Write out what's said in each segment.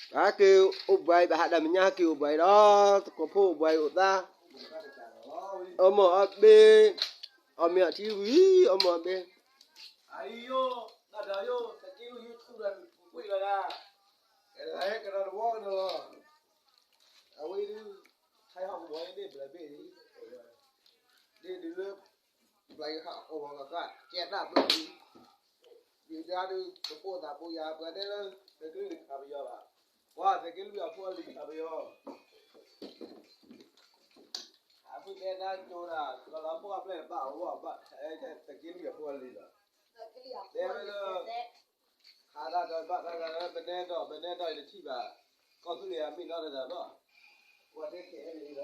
ဟဲက့ၤအိၣ်ဘှံးအံၤ ဘၣ်ဟးဒၣ်မဲာ်ညါ ဟဲက့ၤအိၣ်ဘှံးအံၤဒီး သကိးဖိအိၣ်ဘှံးအံၤအိၣ်သး, အီၣ်မ့ၤအီၣ်ဘ့ၣ်, အီၣ်မ့ၤအီၣ်ထံဝံၤ အီၣ်မ့ၤအီၣ်ဘ့ၣ်, အံၤယိၣ်, တၢ်ဒီးယိၣ် သက့လွံၢ်ယိၣ်ထူဒီးကွံာ်လီၤဒၣ်, ကဲလၢကဒီးတဝီကဒီးလီၤ, အဝဲဒုး ခါဟီၣ်ကဝီၤန့ၣ်ဘျးဘ့ၣ်န့ၣ်, ဒ်ဒုးလၢ ပျၢ်ယဟးအီၣ်ဝဲကကး ကဲတၢ်ဘျီဒုး, ဒုးဒုး ကပိာ်သးပိာ်ယၤ ပှၤတဲလၢ သက့လွံၢ်ခးပယီၤဘၣ်, ပှၤသက့လွံၢ်အဖိအလံၤခးပယီၤ, အဖုတဲနါကၠိတၢ် ကလီၤဖိအဖျဲၣ်ဘၣ်အဝဲဘၣ် သက့လွံၢ်အဖိအလံၤလီၤ, တဲဝဲလၢ ခးတၢ်ဒီးဘၣ်တၢ်လၢ ပနဲဒီး ပနဲဒီးအံၤတထံၣ်ဘၣ်, ကီၢ်သူလ့ၤအမ့ၢ်နီတဂၤဘၣ်, ပှၤတဲခဲအံၤလီၤ,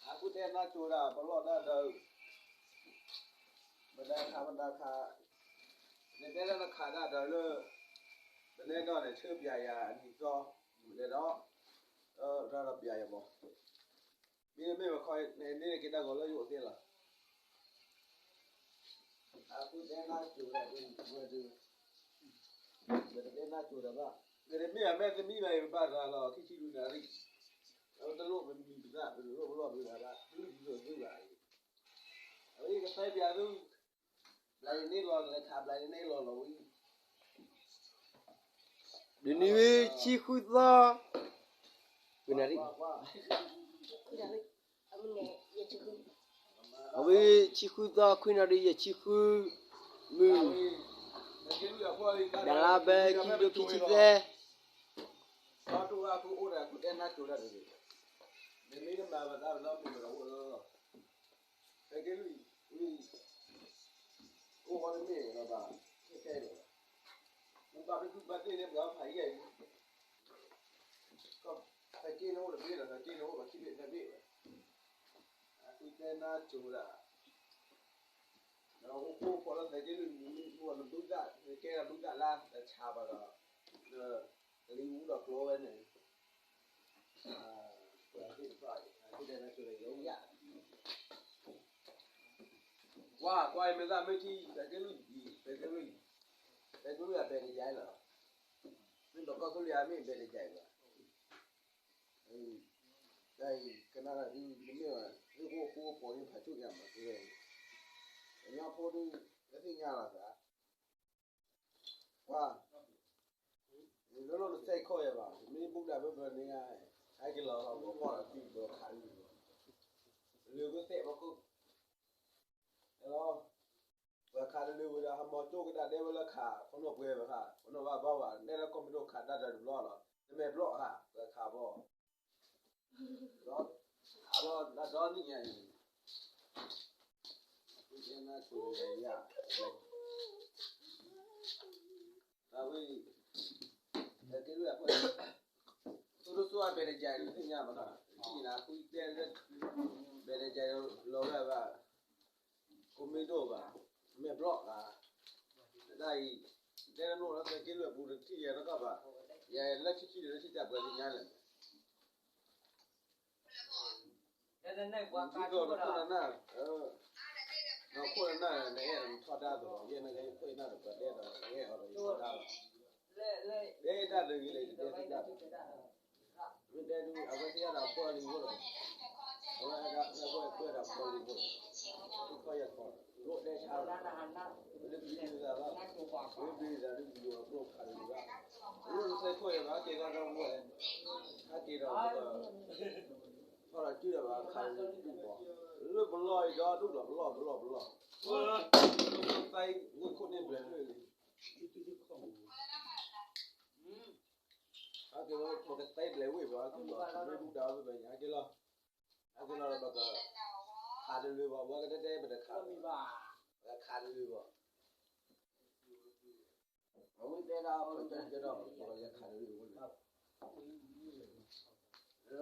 အဃိတဲနါကၠိတၢ် ပလီၢ်တၢ်ဒီး ပဒၣ်ခးပဒၣ်ခး, နတဲလၢနခးတၢ်ဒီးလၢ ပနဲဒီးန့ၣ် ဆၢပျးယၤအနံၣ်သီ, မ့ၢ်လဲၤဒီး တၢ်ဒီးပျးယၤမး, မ့တမ့ၢ်ဘၣ်ခီ နန့ၢ်က့ၤတၢ်ဂီၤလၢယအိၣ်သ့လီၤ. အဃိတဲနါကၠိတၢ်ဒုး ဝဲဒုး ပတတဲနါကၠိတၢ်ဘၣ်, ပတမ့ၢ်အမဲာ်သမံဘၣ်အံၤ ပဘၣ်ရၤလီၤ ခံဆံလွံၢ်နၣ်ရံၣ်, အဝဲတလိၣ်ပမံၤပသၣ် ပတလိၣ်ပလီၢ်ပသးဘၣ် ပလုၢ်ပလိၢ်သုဘၣ်အံၤ, အဝဲကသဲပၠးသု, ဘျးယန့ၢ်လီၤ ကလဲၤခးဘျးယန့ၢ်လီၤလီၤဝံၤ ဒ်နံၤဝံၤ ဆံဃုသီ, ခွံနၣ်ရံၣ်, အဝံၤ ဆံဃုသီ ခွံနၣ်ရံၣ်ယဲၢ်ဆံဃုမုၢ်, ဒၣ်လါဘဲ ခံကထိခံဆံသၢ, မ့မ့ၢ်တမၤဘၣ်သးဘၣ်လီၤ မ့ၢ်မတၤအိၣ်လီၤ သက့လွံၢ်, အိၣ်ဝဲတမ့ၢ်လီၤဘၣ်, ခဲခဲလီၤ, ပဘၣ်တကူၣ်ဘၣ်တ့ၢ်န့ၣ် ပှၤဖးယံာ်, သက့န့ၣ်အိၣ်တဘ့ၣ်လီၤ သက့န့ၣ်အိၣ်လီၤခံဘ့ၣ်သၢဘ့ၣ်, အဃိတဲနါကၠိဒၣ်, ဒီးအိၣ်ဖှိၣ်ဖီလၢသက့လွံၢ်မုၢ်မုၢ်အိၣ်လၢဘုသၣ် ကဲဒီးဘုသၣ်လါ တၢ်ဆါဘၣ်ဒီး, လံာ်အူဒီးကျိဝဲန့ၣ် ကွၢ်ကွၢ်အံၤမ့ၢ်သးမ့ၢ်ထံ သက့လွံၢ်, သက့လွံၢ်, သက့လွံၢ်အဘဲၣ်တယၤလီၤ, မ့ၢ်ဒီးကီၢ်သူလ့ၤအမ့ၢ်အဘဲၣ်တယၤအံၤဘၣ်, တၢ်အံၤ ကနၣ်ဒၣ်ဒုး တမ့ၢ်ဘၣ် သုကအိၣ်ဃူအိၣ်ဖိးန့ၣ် ဖးဆူၣ်ညါမး သုဝဲအံၤ, ကညီဖိဒုး တသ့ၣ်ညါလီၤသး ကွၢ်, လၢလီၢ်တစဲးခီၣ်ယၤဘၣ် မ့ၢ်ဘူၣ်ဒၣ်ဘၢဘၢန့ၣ် ဟဲက့ၤလီၤလီၤ ဘီခးတလၢၤဘၣ်, လၢကသဲးဘီခိၣ်, လီၤ, ပှၤခးတလၢၤဝဲဒီး ဟးမီၤကၠိကဒါဒဲဝဲလၢခး ခိၣ်နူာ်ပှဲၤဘၣ်ခး ခိၣ်နူာ်ဘၣ်ဘီဘၣ် နဲလၢကီၢ်မ့ၢ်ဒိၣ်ခးဒၣ်တၢ်တဘျီလီၤ တမဲာ်ဘျီၣ်ခး ပှၤခးဘီ ဒီး အလီၤဒီနံၣ်ညါအံၤ အဝဲ ကဲဝဲအဃိ သိဒိၣ်စိအဘဲၣ်တယၤအံၤ သ့ၣ်ညါဘၣ်နီၤ ထံၣ်နၤ ဃုတဲလၢ ဘဲၣ်တယၤအံၤ လီၤဝဲဘၣ် ကိးမ့ၢ်ဒိၣ်ဘၣ် မဲာ်ဘျီၣ်ဘၣ် တၢ်အံၤ တဲနအိၣ်လၢသုးက့လွံၢ်အပူၤတထံၣ်ယဲၢ်တကီၢ်ဘၣ် ယဲၢ်လၢထံထံၣ်လၢထံၣ်တၢ်ပှဲၤသ့ၣ်ညါလဲၣ် ဒ်သိးနခိၣ်နနၢ် နခိၣ်နနၢ် နအဲၣ်ဒိးနထီဒါသိး ယဲၢ်နကဲယခိၣ်ယနၢ်ဒီးပှၤတဲဒီး နအဲၣ်အီၤဒီးယထီဒါလီၤ တဲတၢ်တဂ့ၤလဲၣ် ယတဲသုတၢ် မ့ၢ်တဲဒုး အဝဲသ့ၣ်အဒၣ်အဖိအလံၤဖိဒီး အဝဲဒၣ်အဖိအဒၣ်အဖိအလံၤဖိဒီး သုခီယဲၢ်ခီ လိၣ်တဲဆါလီၤ လၢပျံၤသးလီၤ လၢပျံၤသးဒုး ပျံၤအီၤကျိခးတဂ့ၤဘၣ် လၢနသဲခိၣ်ယဲၢ်ဘၣ် က့ၤဒီးဒီပုၢ်ဝဲၢ် ဟဲက့ၤဒီး ထီၣ်ဒီးစုဒီးဘၣ်ခးတဂ့ၤဒုးဘီ လၢပလီၢ်အံၤဒီဒူၣ်ဒီးပလီၢ်ပလီၢ်ပလီၢ် သဲဝ့ၢ်ခိၣ်န့ၣ်ဘျဲးဖျၢၣ်လံ ဟဲက့ၤဝဲ ပကသဲဘျဲးဝ့ၢ်ဘၣ် ဟဲက့ၤလီၤ မ့ၢ်ဘူၣ်ဒါဝဲဘၣ်ညါ ဟဲက့ၤလီၤ ဟဲက့ၤလီၤဒီးပက ခးတလၢၤဘၣ် ဝဲကတဲတဲပတခးဘၣ် ပကခးတလၢၤဘၣ် အဝဲတဲဒၣ်အီၤ ပကတဲဒီး ပကလဲၤခးတလၢၤဝဲန့ၣ် လီၤ